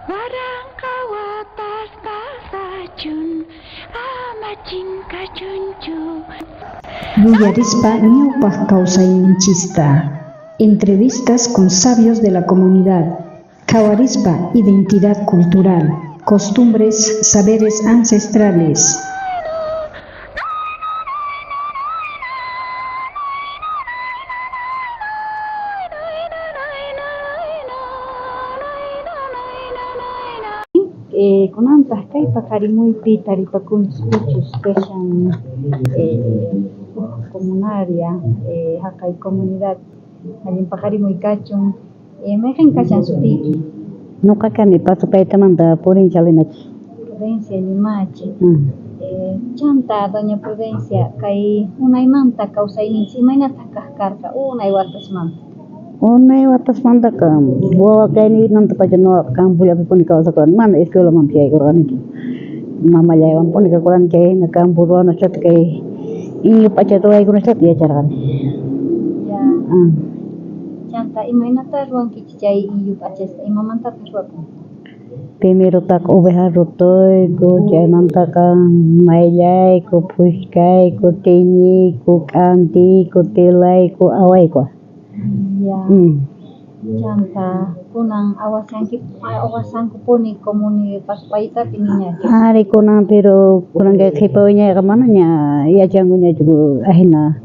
Waranqa watas pasachun, ama chinkachunchu. Yuyarispa ñawpaj kawsayninchista. Entrevistas con sabios de la comunidad. Qhawarispa identidad cultural, costumbres, saberes ancestrales. Kunantaj kay paqarimuypi taripakunchis pichus kashan uj comunaria jaqay comunidad allin paqarimuy kachun. Mayqen kashan sutiyki? Noqa kani Pasupaytamanta Prudencia Limachi. Prudencia Limachi. Chanta doña Prudencia kay unaymanta kawsayninchis imaynataj kaj karqa unay watasmanta? Unay watasmantaqa wawa kayniymantapacha noqaqa campollapipuni kawsakurqani, mana escuelamanpis yaykurqanichu. Mamallaywanpuni kakurqani chay jina campo ruwanastata kay iñu p'acha ruwaykunastata yacharqani. Ya. Chanta imaynatá ruwankichis chay iñu p'achasta, imamantataq ruwakun? Primerotaqa oveja rutuyku, chaymantaqa mayllayku, phushkayku, teñiyku, k'antiyku, telayku, awayku. Ya. Chanta kunan awashanki awasankupuni comuni Pasupaytapi niñachu? Ari kunan pero kunan kay qhipa wiñayqa manaña yachankuñachu ajina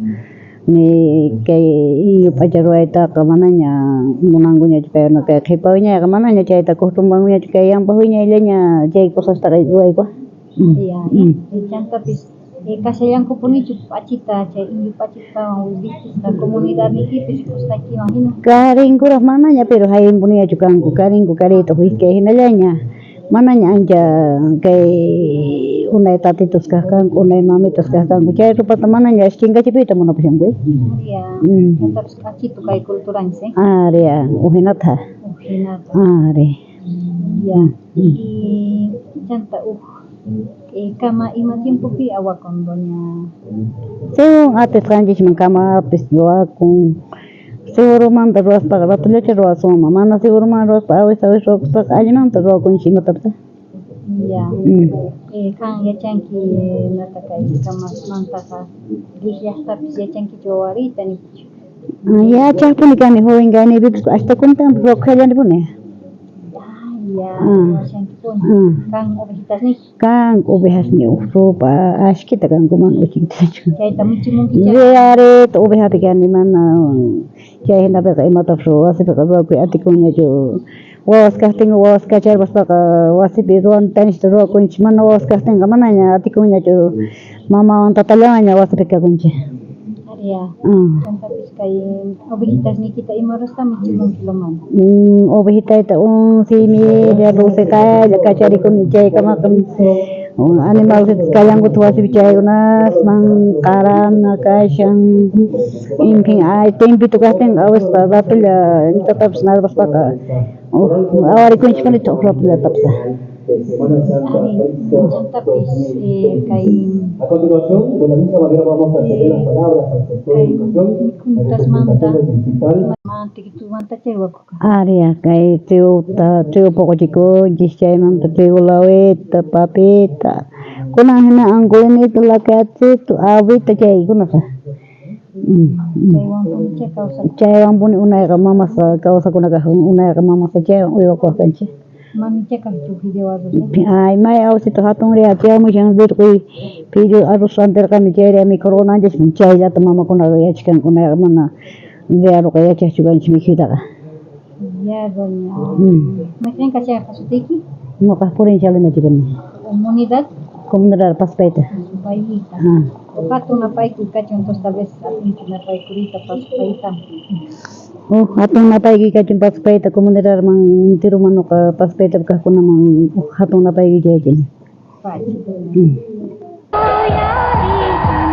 ni kay iñu p'acha ruwaytaqa manaña munankuñachu paykuna kay qhipa wiñayqa manaña chayta costumbrankuñachu kay yanpaj wiñayllaña chay cosastaqa ruwayku. Ya. Chantapis kashallankupunichu p'achita chay iñu p'achitawan vistisqa comunidadniykipi rikusqaykiwan jina? Karinkuraj manaña pero jayinpuniñachu kanku, karinku kariyta iskay jinallaña, manaña ancha kay unay tatitos kaj kanku, unay mamitas kaj kanku, chay ropata manaña chinkachipuyta munapushanku. Ya, chantapis k'achitu kay culturanchis, eh? Ari, ya, ujinata. Ujinata. Ari. Ya. Y chanta uj kama ima tiempopi awakun doña? Según atisqanchisman kamapis ruwakun, seguromanta ruwaspaqa ratollacha ruwasunman, mana seguromanta ruwaspa awis awis ruwakuspaqa allinmanta ruwakunchis imatapis. Ya. Qan yachanki nata kay kamasmantaqa llaqtapis yachankichu wawariyta nikichu? Yachajpuni kani joven kayniypipis ashtakunatampis ruwakushallanipuni. Ah, ya, ruwashankipuni. Kan ovejitasniyki? Kan ovejasniyuq ropa ashkita kanku mana uchikitachu. Chayta michimunki chay? Riyarita ovejapi kani mana chay jinapiqa imatapis wasipiqa ruwakuy atikunñachu. Wawas kajtinqa wawas kacharpaspaqa wasipi ruwantanchista ruwakunchis, mana wawas kajtinqa manaña atikunñachu mamawan tatallawanña wasipi kakunchis. Ya. Chantapis kay ovejitasniykita ima horasta michimunki Lomana? Ovejitayta once y media, doce qaylla kacharikuni chaykamaqa animalcitos kallankutaj wasipi chaykunasman qarana kashan, en fin, ay tiempito kajtinqa awispa ratolla imatapis narpaspaqa awarikunchikpunita uj ratollatapis. Ari, chantapis kay kay mikhunitasmanta ima ruwakoj kaj? Ari, kay trigota, trigo poqochikunchis, chaymanta trigo lawita, papita, kunan jina angolinito, lacayacito, avita chaykunaqa. Chaywanpunichá kawsakun. Chaywanpuni unayqa mamasqa kawsakuna kaj, unayqa mamasqa chaywan uywakuwaj kanchik. Mamichá kajchu fideo arroz? Ay, may awsito hatunriya chayamushan rirquy fideo arroz rantirqani chayriya mikhurqunanchis, chayllata mamakunaqa yachachkanku unayqa mana riaruqa yachajchu kanchis mikhuytaqa. Ya, doña. Mayqen kachayqa sutiyki? Noqa Prudencia Limachi kani. Comunidad? Comunidad Pasupayta. Pasupayta. Hatun napaykuy kachun, entonces tal vez atinki napaykuriyta Pasupayta. Uj hatun napaykuy kachun Pasupayta comunidadman enteroman noqa Pasupaytapi kajkunaman uj hatun napaykuy chayachini. Pachi. Uyarisun.